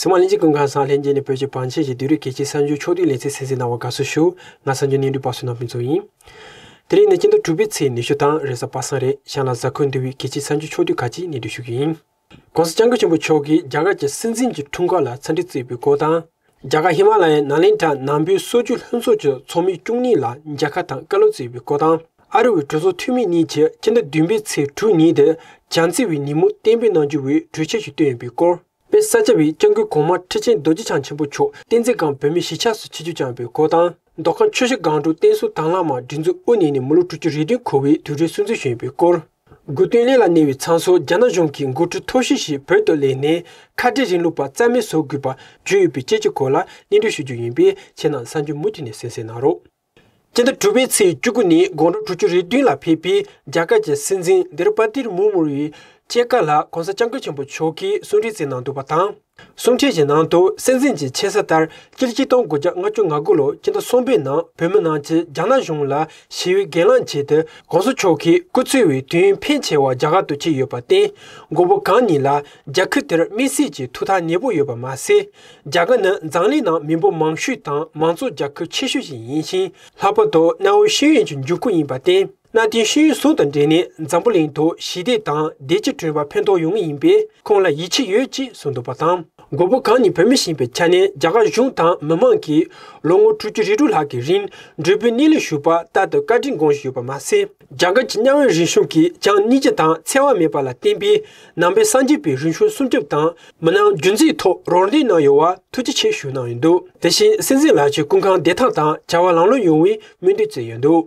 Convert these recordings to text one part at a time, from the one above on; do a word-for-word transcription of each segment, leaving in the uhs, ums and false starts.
ཐོག་མར་ལྷན་རྒྱས་ཀུན་ཁང་སང་ལྷན་རྒྱས་ནས་བོད་ཀྱི་བང་ཆེན་གྱི་བསྡུས་རིས་གལ་ཆེའི་གསར་འགྱུར་ཕྱོགས་བསྡུས་ལེ་ཚན་གསན་གཟིགས་གནང་བར་དགའ་བསུ་ཞུ། ང་གསར་འགྱུར་སྙན་སྒྲོན་པ་བསོད་ནམས་ཕུན་ཚོགས་ཡིན། དེ་རིང་ནི་སྤྱི་ཟླ་དྲུག་པའི་ཚེས་ཉི་ཤུ་དང་རེས་གཟའ་པ་སངས་རེད། གཤམ་ལ་གཟའ་འཁོར་འདུ་བའི་གལ་ཆེའི་གསར་འགྱུར་ཕྱོགས་བསྡུས་ཁག་ཅིག་སྙན་སྒྲོན་ཞུ་རྒྱུ་ཡིན། ༸གོང་ས་༸སྐྱབས་མགོན་ཆེན་པོ་མཆོག་གིས་རྒྱ་གར་གྱི་སྲིད་འཛིན་གྱི་འཁྲུངས་སྐར་ལ་འཚམས་འདྲི་བསྩལ་བའི་སྐོར་དང་། རྒྱ་གར་ཧི་མ་ལ་ཡའི་ནཱ་ལེནྡྲ་ནང་པའི་སྲོལ་རྒྱུན་ལྷན་ཚོགས་ཀྱི་ཚོགས་མི་བཅུ་གཉིས་ལ་མཇལ་ཁ་དང་བཀའ་སློབ་བསྩལ་བའི་སྐོར་དང་། ཨ་རི་བའི་གྲོས་ཚོགས་འཐུས་མི་གཉིས་ཀྱིས་སྤྱི་ཟླ་བདུན་པའི་ཚེས་དྲུག་ཉིན་དེ་བྱམས་བརྩེ་བའི་ཉིན་མོ་གཏན་འབེབས་གནང་རྒྱུ་བའི་གྲོས་ཆོད་ཞིག་བཏོན་ཡོད་པའི་སྐོར། དཔལ་ས་སྐྱ་པའི་སྐྱབས་མགོན་གོང་མ་ཁྲི་ཆེན་རྡོ་རྗེ་འཆང་ཆེན་པོ་མཆོག་བསྟན་འཛིན་སྒང་བོད་མིའི་གཞིས་ཆགས་སུ་ཆིབས་བསྒྱུར་བསྐྱངས་པའི་སྐོར་དང་། མདོ་ཁམས་ཆུ་བཞི་སྒང་དྲུག་བསྟན་སྲུང་དྭང་བླངས་དམག་སྒྲིག་འཛུགས་དབུ་བརྙེས་ནས་མི་ལོ་དྲུག་ཅུ་རེ་བདུན་འཁོར་བའི་དུས་དྲན་སྲུང་བརྩི་ཞུས་པའི་སྐོར། དགུ་སྟོན་གླེང་ལ་གནས་པའི་མཚམས་སུ་རྒྱ་ནག་གཞུང་གིས་འགོ་ཁྲིད་མཐོ་ཤོས་ཤིག་བོད་དུ་སླེབས་ནས་ཁ་བྲལ་རིང་ལུགས་པ་རྩ་མེད་བཟོ་དགོས་པ་བརྗོད་ཡོད་པའི་སྐད་ཆ་སྐོར་ལ་སྙན་སྒྲོན་ཞུ་རྒྱུ་ཡིན་པས། ཁྱེད་རྣམས་གསར་འགྱུར་མུ་མཐུད་ནས་གསན་གཟིགས་གནང་རོགས། སྤྱི་ཟླ་དྲུག་པའི་ཚེས་བཅུ་དགུ་ཉིན་དགོང་དྲོ་དྲུག་ཅུ་རེ་བདུན་ལ་ཕེབས་པའི་རྒྱ་གར་གྱི་སྲིད་འཛིན་དྲོ་པ་དིར་མུར་མུ་ཡི་སྐྱེས་སྐར་ལ་༸གོང་ས་༸སྐྱབས་མགོན་ཆེན་པོ་མཆོག་གིས་གསུང་འཕྲིན་བསྩལ་གནང་འདུག་པ་དང་། གསུང་འཕྲིན་གྱི་ནང་དུ་སྲིད་འཛིན་གྱི་ཆེ་ས་ལྟར་སྤྱི་ལོ་ཆིག་སྟོང་དགུ་བརྒྱ་ལྔ་བཅུ་ང་དགུ་ལོའི་སྤྱི་ཟླ་གསུམ་པའི་ནང་བོད་མི་རྣམས་ཀྱིས་རྒྱ་ནག་གཞུང་ལ་ཞི་བའི་སྒེར་ལངས་བྱས་ཏེ། ༸གོང་ས་མཆོག་གིས་སྐུ་ཚེ་བའི་དུས་ཡུན་ཕལ་ཆེ་བ་རྒྱ་གར་དུ་ཆགས་ཡོད་པར་བརྟེན། མགོན་པོ་གང་ཉིད་ལ་རྒྱལ་ཁབ་དེར་དམིགས་བསལ་གྱི་ཐོག་མཐའ་ཉེ་པོ་ཡོད་པ་མ་ཟད། རྒྱ་གར་ནི་འཛམ་གླིང་ནང་མི་འབོར་མང་ཤོས་དང་མང་གཙོ་རྒྱལ་ཁབ་ཆེ་ཤོས་ཤིག་ཡིན་ཞིང་། ལྷག་པར་དུ་གནའ་བོའི་ཤེས་ཡོན་གྱི་འབྱུང་ཁུངས་ཡིན་པར་བརྟེན། གནའ་དེང་ཤེས་ཡོན་ཟུང་དུ་འབྲེལ་ནས་འཛམ་བུ་གླིང་དུ་ཞི་བདེ་དང་བདེ་སྐྱིད་བསྐྲུན་པར་ཕན་ཐོགས་ཡོང་ངེས་ཡིན་པས། ཁོང་ལ་ཡིད་ཆེས་ཡོད་ཅེས་གསུངས་འདུག་པ་དང་། མགོན་པོ་གང་ཉིད་བོད་མི་ཞིག་ཡིན་པའི་ཆ་ནས། རྒྱ་གར་གཞུང་དང་མི་མང་གིས་ལོ་ངོ་དྲུག་ཅུ་རེ་དྲུག་ལྷག་གི་རིང་འགྲུལ་པོའི་གནས་ལུགས་ཞུགས་པ་རྟག་ཏུ་བཀའ་དྲིན་སྒོམ་བཞིན་ཡོད་པ་མ་ཟད། རྒྱ་གར་གྱི་གནའ་བོའི་རིག་གཞུང་གི་བྱང་སྙིང་རྗེ་དང་འཚེ་བ་མེད་པ་ལ་བརྟེན་པའི་ནང་པའི་སངས་རྒྱས་པའི་རིག་གཞུང་སྲུང་སྐྱོབ་དང་། མི་སྣ་རྒྱུན་འཛིན་ཐོག་རོགས་འདེགས་གནང་ཡོད་པར་ཐུགས་རྗེ་ཆེ་ཞུ་གནང་ཡོད་འདུག་དེ་བཞིན་སྲིད་འཛིན་ལགས་ཀྱི་སྐུ་ཁམས་བདེ་ཐང་དང་བྱ་བ་ལམ་ལྷོང་ཡོང་བའི་སྨོན་འདུན་བསྩལ་ཡོད་འདུག་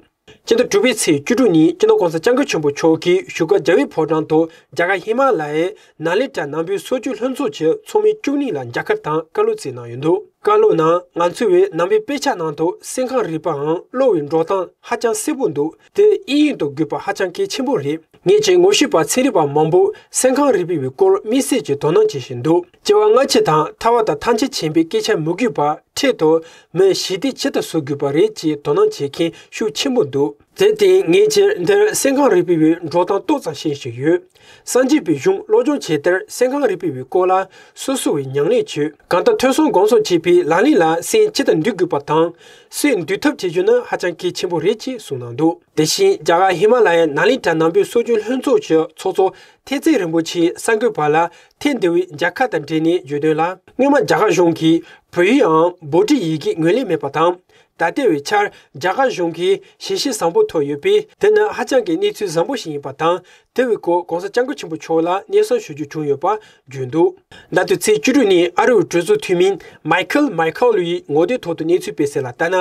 སྤྱི་ཟླ་དྲུག་པའི་ཚེས་བཅུ་དྲུག་ཉིན་སྤྱི་ནོར་༸གོང་ས་༸སྐྱབས་མགོན་ཆེན་པོ་མཆོག་གིས་བཞུགས་སྒར་རྒྱལ་བའི་ཕོ་བྲང་དུ་རྒྱ་གར་ཧི་མ་ལ་ཡའི་ནཱ་ལེནྡྲ་ནང་པའི་སྲོལ་རྒྱུན་ལྷན་ཚོགས་ཀྱི་ཚོགས་མི་བཅུ་གཉིས་ལ་མཇལ་ཁ་དང་བཀའ་སློབ་བསྩལ་གནང་ཡོད་འདུག་བཀའ་སློབ་ནང་། ང་ཚོ་བའི་ནང་པའི་དཔེ་ཆ་ནང་དུ་སེམས་ཁམས་རིག་པའམ་གློ་བའི་འགྲོ་སྟངས་ཧ་ཅང་གསལ་པོ་འདུག་དེ་དབྱིན་ཡིག་ཏུ་བཀོད་པ་ཧ་ཅང་གལ་ཆེན་པོ་རེད། ངེད་ཀྱི་ངོ་ཤེས་པ་ཚན་རིག་པ་མང་པོས་སེམས་ཁམས་རིག་པའི་སྐོར་དམིགས་བསལ་གྱིས་དོ་སྣང་བྱེད་བཞིན་འདུག་སྐྱེ་བ་སྔ་ཕྱི་དང་ཐར་པ་དང་ཐམས་ཅད་མཁྱེན་པའི་སྐད་ཆ་མི་དགོས་པར། འཕྲལ་དུ་མི་ཞི་བདེ་ཇི་ལྟར་བཟོ་དགོས་པ་རེད་ཅེས་དོ་སྣང་བྱེད་མཁན་ཤུགས་ཆེན་པོ་འདུག་དེར་བརྟེན་ངས་ཁྱེད་འདིར་སེམས་ཁམས་རིག་པའི་འགྲོ་སྟངས་ཏོག་ཙམ་ཤེས་བཞིན་ཡོད། སངས་རྒྱས་པའི་གཞུང་སློབ་སྦྱོང་བྱས་མཐར་སེམས་ཁམས་རིག་པའི་སྐོར་ལ་སོ་སོ་བས་ཉམས་ལེན་བྱོས། གང་ལྟར་ཐོས་བསམ་སྒོམ་གསུམ་བྱེད་པའི་ལག་ལེན་ལ་སེམས་ཇི་ལྟར་འདུལ་དགོས་པ་དང་། སེམས་འདུལ་ཐབས་བྱེད་རྒྱུ་ནི་ཧ་ཅང་གལ་ཆེན་པོ་རེད་ཅེས་གསུངས་གནང་འདུག་དེ་བཞིན་རྒྱ་གར་ཧི་མ་ལ་ཡའི་ནཱ་ལེནྡྲ་ནང་པའི་སྲོལ་རྒྱུན་ལྷན་ཚོགས་ཀྱི་ཚོགས་གཙོ་ཐེག་ཆེན་རིན་པོ་ཆེ་གསར་འགོད་པ་ལ་ཐེངས་འདི་བའི་མཇལ་ཁ་དང་འབྲེལ་ནས་བརྗོད་དོན་ལ། སྔོན་མ་རྒྱ་གར་གཞུང་གིས་བོད་ཡིག་འམ་བྷོ་ཊའི་ཡི་གེ་ངོས་ལེན་མེད་པ་དང་། ད་ལྟའི་བའི་ཆར་རྒྱ་གར་གཞུང་གིས་ཞལ་བཞེས་བཟང་པོ་ཐོབ་ཡོད་པས། དེ་ནི་ཧ་ཅང་གི་གནས་ཚུལ་བཟང་པོ་ཞིག་ཡིན་པ་དང་། དེ་བའི་སྐོར་༸གོང་ས་༸སྐྱབས་མགོན་ཆེན་པོ་མཆོག་ལ་སྙན་སེང་ཞུ་རྒྱུ་བྱུང་ཡོད་པ་བརྗོད་འདུག་ཟླ་དུས་ཚེས་བཅུ་དྲུག་ཉིན་ཨ་རི་བའི་གྲོས་ཚོགས་འཐུས་མི་མའི་ཁལ་མའི་ཁལ་ཡིས་ངོ་དེབ་ཐོག་ཏུ་གནས་ཚུལ་སྤེལ་གསལ་ལ་ལྟར་ན།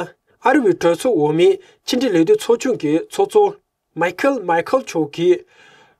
ཨ་རི་བའི་གྲོས་ཚོགས་འོག་མའི་ཕྱི་འབྲེལ་ལས་དོན་ཚོགས་ཆུང་གི་ཚོགས་གཙོ་མའི་ཁལ་མའི་ཁལ་མཆོག་གིས།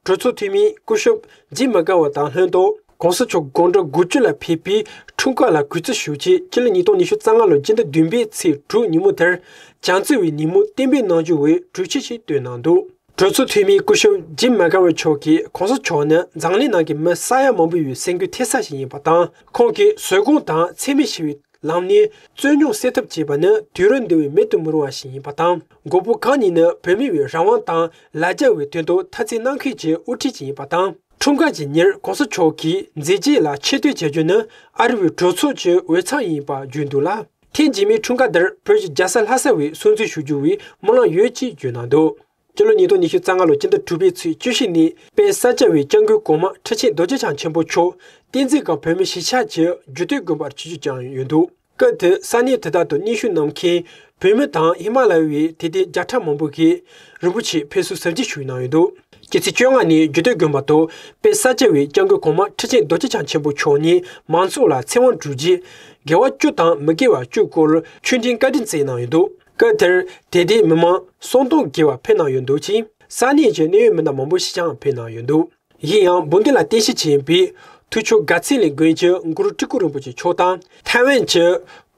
གྲོས་ཚོགས་འཐུས་མི་སྐུ་ཞབས་ཇིམ་མེག་གྷ་ཝན་དང་ལྷན་དུ། ༸གོང་ས་མཆོག་དགུང་གྲངས་དགུ་བཅུ་ལ་ཕེབས་པའི་འཁྲུངས་སྐར་ལ་གུས་བརྩི་ཞུ་ཆེད་སྤྱི་ལོ་ཉིས་སྟོང་ཉི་ཤུ་རྩ་ལྔ་ལོའི་སྤྱི་ཟླ་བདུན་པའི་ཚེས་དྲུག་ཉིན་མོ་དེར་བྱམས་བརྩེ་བའི་ཉིན་མོ་གཏན་འབེབས་གནང་རྒྱུ་བའི་གྲོས་ཆོད་ཞིག་བཏོན་གནང་འདུག་གྲོས་ཚོགས་འཐུས་མི་སྐུ་ཞབས་ཇིམ་མེག་གྷ་ཝན་མཆོག་གིས་༸གོང་ས་མཆོག་ནི་འཛམ་གླིང་ནང་གི་མི་ས་ཡ་མང་པོ་ཡི་སེམས་འགུལ་ཐེབས་ས་ཞིག་ཡིན་པ་དང་། ཁོང་གིས་བཟོད་སྒོམ་དང་འཚེ་མེད་ཞི་བའི་ལམ་ནས་རྩོད་རྙོག་སེལ་ཐབས་བྱེད་པ་ནི་དུས་རབས་འདི་བའི་མེད་དུ་མི་རུང་བ་ཞིག་ཡིན་པ་དང་། མགོན་པོ་གང་ཉིད་ནི་བོད་མི་བའི་རང་དབང་དང་ལ་རྒྱ་བའི་དོན་དུ་འཐབ་རྩོད་གནང་མཁན་གྱི་དབུ་ཁྲིད་ཅིག་ཡིན་པ་དང་། འཁྲུངས་སྐར་གྱི་ཉིན་༸གོང་ས་མཆོག་གིས་མཛད་རྗེས་ལ་ཆེ་བསྟོད་བྱ་རྒྱུ་ནི་ཨ་རི་བའི་གྲོས་ཚོགས་ཀྱི་འོས་འཚམ་ཡིན་པ་བརྗོད་འདུག་ལ། ཐེངས་རྗེས་མའི་འཁྲུངས་སྐར་འདིར་བོད་ཀྱི་རྒྱལ་ས་ལྷ་ས་བས་སྲུང་བརྩི་ཞུ་རྒྱུ་བའི་སྨོན་ལམ་ཡོད་ཅེས་བརྗོད་གནང་འདུག་སྤྱི་ལོ་ཉིས་སྟོང་ཉི་ཤུ་རྩ་ལྔ་ལོའི་སྤྱི་ཟླ་དྲུག་པའི་ཚེས་བཅུ་བཞི་ཉིན་དཔལ་ས་སྐྱ་པའི་སྐྱབས་མགོན་གོང་མ་ཁྲི་ཆེན་རྡོ་རྗེ་འཆང་ཆེན་པོ་མཆོག་བསྟན་འཛིན་སྒང་བོད་མིའི་གཞིས་ཆགས་ཀྱི་རྒྱུད་སྟོད་དགོན་པར་ཆིབས་བསྒྱུར་བསྐྱངས་ཡོད་འདུག་སྐབས་དེར་ས་གནས་དེ་དག་ཏུ་མཉེས་ཞུགས་གནང་མཁན་བོད་མི་དང་ཧི་མ་ལ་ཡའི་དད་ལྡན་བརྒྱ་ཕྲག་མང་པོ་གིས་རིན་པོ་ཆེ་ཕེབས་བསུ་གཟབ་རྒྱས་ཞུས་གནང་ཡོད་འདུག་སྤྱི་ཚེས་བཅོ་ལྔ་ཉིན་རྒྱུད་སྟོད་དགོན་པ་དུ་དཔལ་ས་སྐྱ་པའི་སྐྱབས་མགོན་གོང་མ་ཁྲི་ཆེན་རྡོ་རྗེ་འཆང་ཆེན་པོ་མཆོག་ཉིད་མང་ཚོགས་ལ་ཚེ་དབང་སྒྲུབ་རྗེས་དགེ་བ་བཅུ་དང་མི་དགེ་བ་བཅུ་སྐོར་ཆོས་འབྲེལ་བཀའ་དྲིན་བསྩལ་གནང་ཡོད་འདུག་སྐབས་དེར་དད་ལྡན་མི་མང་སུམ་སྟོང་བརྒལ་བ་ཕེབས་གནང་ཡོད་འདུག་ཅིང་། ས་གནས་ཀྱི་གནད་ཡོད་མི་སྣ་མང་པོ་ཞིག་ཀྱང་ཕེབས་གནང་ཡོད་འདུག་ཡིན་ཡང་འབུམ་སྡེ་ལ་རྟེན་གཞི་བྱས་པའི་ཐུགས་མཆོག་དགའ་ཚལ་གླིང་དགོན་གྱི་གུ་རུ་ཀྲི་གུ་རིན་པོ་ཆེ་མཆོག་དང་། ཐའེ་ཝན་གྱི་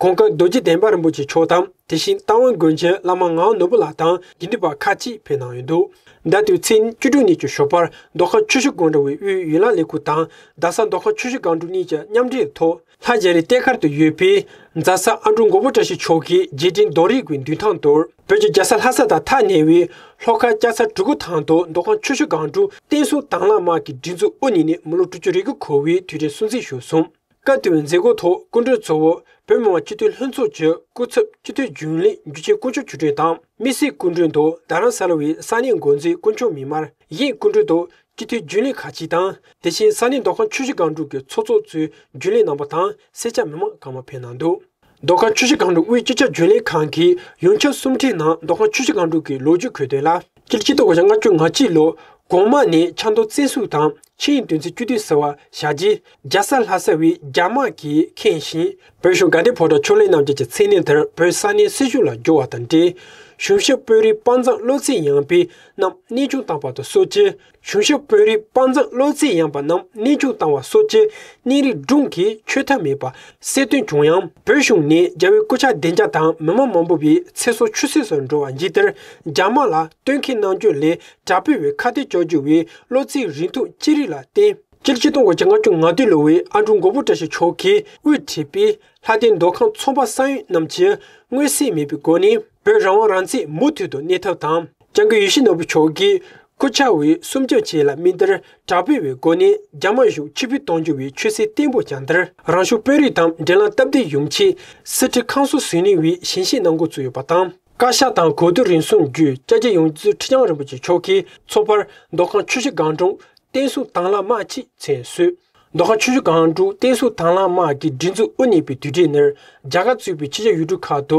གོང་དཀར་རྡོ་རྗེ་གདན་པ་རིན་པོ་ཆེ་མཆོག་དང་། དེ་བཞིན་རྟ་དབང་དགོན་གྱི་བླ་མ་ངག་དབང་ནོར་བུ་ལགས་དང་དགེ་འདུན་པ་ཁག་ཅིག་ཕེབས་གནང་ཡོད་འདུག་ཟླ་དུས་ཚེས་བཅུ་དྲུག་ཉིན་གྱི་ཞོགས་པར་མདོ་ཁམས་ཆུ་བཞི་སྒང་དྲུག་པའི་དབུས་ཡུལ་ལྷ་གླིང་ཁུལ་དང་རྡ་ས་མདོ་ཁམས་ཆུ་བཞི་སྒང་དྲུག་གཉིས་ཀྱི་མཉམ་འབྲེལ་ཐོག་ལྷ་རྒྱ་རི་གཏེར་མཁར་དུ་ཡོད་པའི་རྫ་ས་ཨ་འབྲུག་མགོན་པོ་བཀྲ་ཤིས་མཆོག་གི་རྗེས་དྲན་རྡོ་རིང་གི་མདུན་ཐང་དུ་བོད་ཀྱི་རྒྱལ་ས་ལྷ་ས་དང་ཐག་ཉེ་བའི་ལྷོ་ཁ་ལྕགས་ཚ་གྲི་གུ་ཐང་དུ་མདོ་ཁམས་ཆུ་བཞི་སྒང་དྲུག་བསྟན་སྲུང་དྭང་བླངས་དམག་གི་སྒྲིག་འཛུགས་དབུ་བརྙེས་ནས་མི་ལོ་དྲུག་ཅུ་རེ་དགུ་འཁོར་བའི་དུས་དྲན་སྲུང་བརྩི་ཞུས་སོང་། སྐབས་དེའི་མཛད་སྒོའི་ཐོག་སྐུ་མགྲོན་གཙོ་བོ་བོད་མི་མང་སྤྱི་འཐུས་ལྷན་ཚོགས་ཀྱི་སྐུ་ཚབ་སྤྱི་འཐུས་རྒྱུན་ལས་འཇུ་ཆེན་དཀོན་མཆོག་ཆོས་སྒྲོན་དང་། དམིགས་བསལ་སྐུ་མགྲོན་དུ་རྡ་རམ་ས་ལ་བའི་ས་གནས་འགོ་འཛིན་དཀོན་མཆོག་མི་དམར། གཞན་སྐུ་མགྲོན་དུ་སྤྱི་འཐུས་རྒྱུན་ལས་ཁག་ཅིག་དང་། དེ་བཞིན་ས་གནས་མདོ་ཁམས་ཆུ་བཞི་སྒང་དྲུག་གི་ཚོགས་གཙོ་ཚོའི་རྒྱུན་ལས་རྣམ་པ་དང་སེར་སྐྱ་མི་མང་གང་མང་ཕེབས་གནང་འདུག་མདོ་ཁམས་ཆུ་བཞི་སྒང་དྲུག་དབུས་སྤྱི་ཁྱབ་རྒྱུན་ལས་ཁང་གིས་ཡོངས་ཁྱབ་གསུང་འཕྲིན་ནང་མདོ་ཁམས་ཆུ་བཞི་སྒང་དྲུག་གི་ལོ་རྒྱུས་འཁོད་དོན་ལ། སྤྱི་ལོ་ཆིག་སྟོང་དགུ་བརྒྱ་ལྔ་བཅུ་ང་གཅིག་ལོ་གོང་མ་ནས་ཆབ་མདོ་བཙན་བཟུང་དང་ཆིངས་ཡིག་དོན་ཚན་བཅུ་བདུན་ཟེར་བ་བཞག་རྗེས། རྒྱལ་ས་ལྷ་ས་བའི་རྒྱ་དམག་གིས་ཁེངས་ཤིང་། བོད་གཞུང་དགའ་ལྡན་ཕོ་བྲང་ཕྱོགས་ལས་རྣམ་རྒྱལ་གྱི་མཚན་གནས་དེར་བོད་ས་གནས་སྲིད་གཞུང་ལ་བསྒྱུར་བ་དང་འབྲེལ། གཞུང་ཞབས་དཔོན་རིགས་དཔའ་མཛངས་བློ་རྩེ་ཡངས་པའི་རྣམས་གནས་དབྱུང་བཏང་བ་དང་སོགས་ཀྱི། གཞུང་ཞབས་དཔོན་རིགས་དཔའ་མཛངས་བློ་རྩེ་ཡངས་པ་རྣམས་གནས་དབྱུང་བཏང་བ་སོགས་ཀྱི་གནས་རིགས་སྒྲུང་གིས་ཆོད་ཐབས་མེད་པ་གསལ་སྟོན་བྱུང་ཡང་། བོད་གཞུང་ནས་རྒྱལ་བའི་སྐུ་ཕྱྭ་བདེ་འཇགས་དང་མི་མང་མང་པོ་བའི་ཚེ་སྲོག་ཆུད་ཟོས་སུ་འགྲོ་བ་ཇི་ལྟར་རྒྱ་དམག་ལ་བསྟུན་མཁས་གནང་རྒྱུ་ལས་དྲག་པོ་བའི་ཁ་གཏད་གཅོག་རྒྱུ་བའི་བློ་རྩེའི་རེ་ཐུང་ཅི་རིགས་ལ་བརྟེན། སྤྱི་ལོ་ཆིག་སྟོང་དགུ་བརྒྱ་ལྔ་བཅུ་ང་བདུན་ལོ་བའི་ཨ་འབྲུག་མགོན་པོ་བཀྲ་ཤིས་མཆོག་གིས་དབུ་ཁྲིད་པའི་ལྷ་ལྡན་མདོ་ཁམས་ཚོང་པ་ས་ཡོམ་རྣམས་ཀྱིས་མངོན་གསལ་མེད་པའི་སྒོ་ནས་བོད་རང་དབང་རང་བཙན་མུ་མཐུད་དུ་གནས་ཐབས་དང་། སྐྱབས་མགོན་ཡིད་བཞིན་ནོར་བུ་མཆོག་གིས་སྐུ་ཕྱྭ་བའི་སྲུང་སྐྱོབ་བཅས་ལ་དམིགས་ཏེ་དྲག་པོ་བའི་སྒོ་ནས་རྒྱ་དམར་གཞུང་ཕྱིར་འབུད་གཏོང་རྒྱུ་བའི་ཆོད་སེམས་བརྟན་པོ་བཅངས་ཏེ། རང་གཞུང་དཔོན་རིགས་དང་འབྲེལ་ལམ་སྟབས་བདེ་ཡོང་ཆེད་སྲིད་ཁྲིམས་ཁང་གསོ་ཟུར་སྣོན་བའི་ཞིང་གཤེགས་གནང་འགོ་བཙུགས་ཡོད་པ་དང་། བཀའ་ཤག་དང་གོ་བསྡུར་རིམ་གསུམ་བརྒྱུད་སྐྱབས་རྗེ་ཡོངས་འཛིན་ཁྲི་བྱང་རིན་པོ་ཆེ་མཆོག་གིས་ཚོགས་པར་མདོ་ཁམས་ཆུ་བཞི་སྒང་དྲུག་བསྟན་སྲུང་དྭང་བླངས་དམག་ཅེས་མཚན་གསོལ། མདོ་ཁམས་ཆུ་བཞི་སྒང་དྲུག་བསྟན་སྲུང་དྭང་བླངས་དམག་གི་སྒྲིག་འཛུགས་དབུ་བརྙེས་པའི་དུས་དྲན་ནི། རྒྱ་གར་གཙོས་པའི་ཕྱི་རྒྱལ་ཡུལ་གྲུ་ཁག་ཏུ་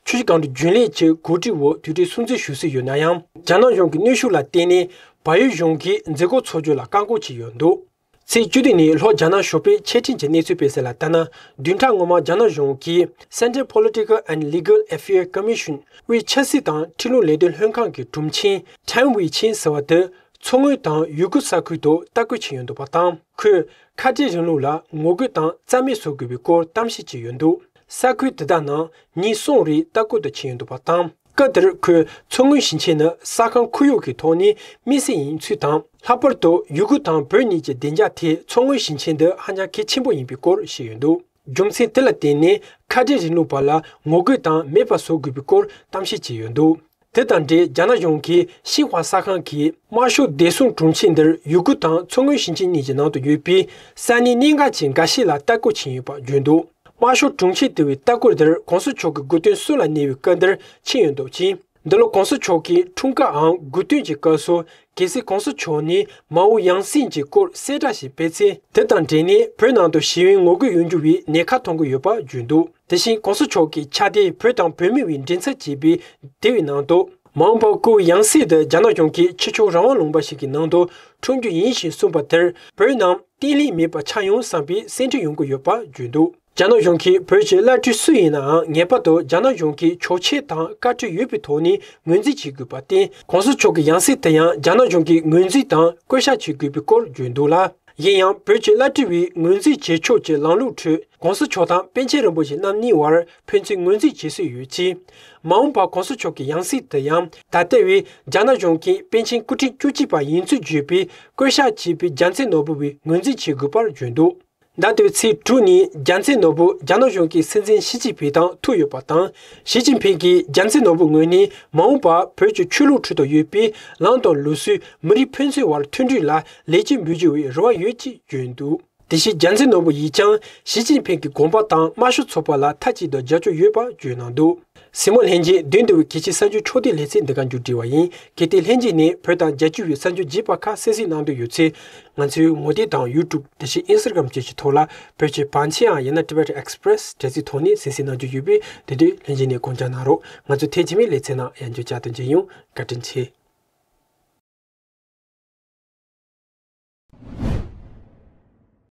ཆུ་བཞི་སྒང་དྲུག་རྒྱུན་ལས་ཀྱི་གོ་སྒྲིག་འོག་དུས་དྲན་སྲུང་བརྩི་ཞུ་སྲོལ་ཡོད་ན་ཡང་། རྒྱ་ནག་གཞུང་གི་གནོན་ཤུགས་ལ་བརྟེན་ནས་བལ་ཡུལ་གཞུང་གིས་མཛད་སྒོ་འཚོགས་རྒྱུ་ལ་བཀག་འགོག་བྱས་ཡོད་འདུག་ཚེས་བཅུ་བདུན་ཉིན་ལྷོ་རྒྱ་ནག་ཞོགས་པའི་ཆེད་འཕྲིན་གྱི་གནས་ཚུལ་སྤེལ་གསལ་ལ་ལྟར་ན། བདུན་ཕྲག་སྔོན་མ་རྒྱ་ནག་གཞུང་གིས་Central Political and Legal Affairs Commission དབུས་ཆབ་སྲིད་དང་ཁྲིམས་ལུགས་ལས་དོན་ལྷན་ཁང་གི་དྲུང་ཆེ་Tang Weiqing ཟེར་བ་དེ། མཚོ་སྔོན་དང་ཡུ་གུར་ས་ཁུལ་དུ་ལྟ་སྐུལ་བྱས་ཡོད་འདུག་པ་དང་། ཁོས་ཁ་བྲལ་རིང་ལུགས་ལ་ངོ་རྒོལ་དང་རྩ་མེད་བཟོ་དགོས་པའི་སྐོར་གཏམ་བཤད་བྱས་ཡོད་འདུག་ས་ཁུལ་དེ་དག་ནང་ཉིན་གསུམ་རིང་ལྟ་སྐུལ་དུ་ཕྱིན་ཡོད་འདུག་པ་དང་། སྐབས་དེར་ཁོས་མཚོ་སྔོན་ཞིང་ཆེན་ནི་ས་ཁང་ཁོར་ཡུག་གི་ཐོག་ནས་དམིགས་བསལ་ཡིན་ཚུལ་དང་། ལྷག་པར་དུ་ཡུ་གུར་དང་བོད་གཉིས་ཀྱི་བདེ་འཇགས་ཐད་མཚོ་སྔོན་ཞིང་ཆེན་འདི་ཧ་ཅང་གལ་ཆེན་པོ་ཡིན་པའི་སྐོར་བཤད་ཡོད་འདུག་རྒྱུ་མཚན་དེ་ལ་བརྟེན་ནས་ཁ་བྲལ་རིང་ལུགས་པ་ལ་ངོ་རྒོལ་དང་མེད་པ་བཟོ་དགོས་པའི་སྐོར་གཏམ་བཤད་བྱས་ཡོད་འདུག་དེ་དང་འབྲེལ་རྒྱ་ནག་གཞུང་གིས་ཤིན་ཧྭ་གསར་ཁང་གི་དམར་ཤོག་བདེ་སྲུང་དྲུང་ཆེ་འདིར་ཡུ་གུར་དང་མཚོ་སྔོན་ཞིང་ཆེན་གཉིས་ཀྱི་ནང་དུ་ཡོད་པའི་ས་གནས་གནད་འགག་ཅན་འགའ་ཤས་ལ་ལྟ་སྐུལ་ཕྱིན་ཡོད་པ་བརྗོད་འདུག་དམར་ཤོག་དྲུང་ཆེ་དེ་བས་ལྟ་སྐུལ་དེར་གོང་ས་མཆོག་གི་དགུ་སྟོན་གསོལ་ལ་གནས་པའི་སྐབས་འདིར་ཕྱིན་ཡོད་འདུག་ཅིང་། འདི་ལོ་གོང་ས་མཆོག་གི་འཁྲུངས་སྐར་འམ་དགུ་སྟོན་གྱི་སྐབས་སུ་གལ་སྲིད་གོང་ས་མཆོག་ནས་མའོ་ཡང་སྲིད་ཀྱི་སྐོར་གསལ་བསྒྲགས་ཤིག་སྤེལ་ཚེ། དེ་དང་འབྲེལ་ནས་བོད་ནང་དུ་ཞི་བའི་ངོ་རྒོལ་ཡོང་རྒྱུ་བའི་ཉེན་ཁ་མཐོང་གི་ཡོད་པ་བརྗོད་འདུག་དེ་བཞིན་གོང་ས་མཆོག་གི་ཕྱག་དེབ་བོད་དང་བོད་མི་བའི་མགྲིན་ཚབ་ཅེས་པའི་དེབ་ཡི་ནང་དུ། མ་འོངས་པར་སྐུའི་ཡང་སྲིད་དེ་རྒྱ་ནག་གཞུང་གི་ཕྱི་ཕྱོགས་རང་དབང་ལུང་པ་ཞིག་གི་ནང་དུ་འཁྲུངས་རྒྱུ་ཡིན་ཞེས་གསུངས་པ་དེར་བོད་རྣམས་བརྟན་ལྷིང་མེད་པ་ཆགས་ཡོང་བསམ་པའི་སེམས་ཁྲལ་ཡོང་གི་ཡོད་པ་བརྗོད་འདུག་རྒྱ་ནག་གཞུང་གིས་བོད་ཀྱི་བླ་སྤྲུལ་སུ་ཡིན་ནའང་ངེས་པར་དུ་རྒྱ་ནག་གཞུང་གི་ཆོག་མཆན་དང་བཀའ་འཁྲོལ་ཡོད་པའི་ཐོག་ནས་ངོས་འཛིན་བྱེད་དགོས་པར་བརྟེན། གོང་ས་མཆོག་གི་ཡང་སྲིད་དེ་ཡང་རྒྱ་ནག་གཞུང་གིས་ངོས་འཛིན་དང་བསྐོ་བཞག་བྱེད་དགོས་པའི་སྐོར་བརྗོད་འདུག་ལ། ཡིན་ཡང་བོད་ཀྱི་བླ་སྤྲུལ་བའི་ངོས་འཛིན་བྱེད་ཕྱོགས་ཀྱི་ལམ་ལུགས་ཁྲོད་གོང་ས་མཆོག་དང་པཎ་ཆེན་རིན་པོ་ཆེ་རྣམ་གཉིས་བར་ཕན་ཚུན་ངོས་འཛིན་བྱེད་སྲོལ་ཡོད་ཅིང་། མ་འོངས་པར་གོང་ས་མཆོག་གི་ཡང་སྲིད་དེ་ཡང་ད་ལྟ་བའི་རྒྱ་ནག་གཞུང་གི་པཎ་ཆེན་སྐུ་ཕྲེང་བཅུ་གཅིག་པ་ཡིན་ཚུལ་བརྗོད་པའི་བསྐོ་བཞག་བྱས་པའི་རྒྱལ་མཚན་ནོར་བུ་བས་ངོས་འཛིན་བྱེད་དགོས་པར་བརྗོད་འདུག་ཟླ་དེའི་ཚེས་དྲུག་ཉིན་རྒྱལ་མཚན་ནོར་བུ་རྒྱ་ནག་གཞུང་གི་སྲིད་འཛིན་ཞི་ཅིན་ཕིང་དང་ཐུག་ཡོད་པ་དང་། ཞི་ཅིན་ཕིང་གིས་རྒྱལ་མཚན་ནོར་བུ་ངོས་ནས་མ་འོངས་པར་བོད་ཀྱི་ཆོས་ལུགས་ཁྲོད་དུ་ཡོད་པའི་ལམ་དང་ལུགས་སྲོལ་མི་རིགས་ཕན་ཚུན་བར་མཐུན་སྒྲིལ་ལ་ལེགས་སྐྱེས་འབུལ་རྒྱུ་བའི་རེ་བ་ཡོད་ཅེས་བརྗོད་འདུག་དེ་བཞིན་རྒྱལ་མཚན་ནོར་བུ་ཡིས་ཀྱང་ཞི་ཅིན་ཕིང་གི་དགོངས་པ་དང་དམར་ཤོག་ཚོགས་པ་ལ་མཐའ་གཅིག་ཏུ་རྒྱབ་སྐྱོར་ཡོད་པ་བརྗོད་གནང་འདུག་གཟིགས་མོ་ལྷན་རྒྱས། དོན་དུ་གལ་ཆེའི་གསར་འགྱུར་ཕྱོགས་བསྡུས་ལེ་ཚན་འདི་ག་མཇུག་སྒྲིལ་བ་ཡིན། གལ་ཏེ་ལྷན་རྒྱས་ནས་བོད་དང་རྒྱལ་སྤྱི་བའི་གསར་འགྱུར་རྒྱས་པ་ཁག་གསན་གཟིགས་གནང་འདོད་ཡོད་ཚེ། ང་ཚོའི་ངོ་དེབ་དང་ཡུ་ཊུབ་དེ་བཞིན་ཨིན་སི་ཊ་གྷ་རམ་བཅས་ཀྱི་ཐོག་ལ་བོད་ཀྱི་བང་ཆེན་ཡང་ཡང་ན་Tibetan Express དྲ་ཚིགས་ཐོག་ནས་གསན་གཟིགས་གནང་རྒྱུ་ཡོད་པས། དེ་དུས་ལྷན་རྒྱས་ནས་དགོངས་འཇགས་གནང་རོགས། ང་ཚོ་ཐེངས་རྗེས་མའི་ལེ་ཚན་ནང་ཡང་བསྐྱར་བཅར་དུ་མཇལ་ཡོང་། བཀའ་དྲིན་ཆེ།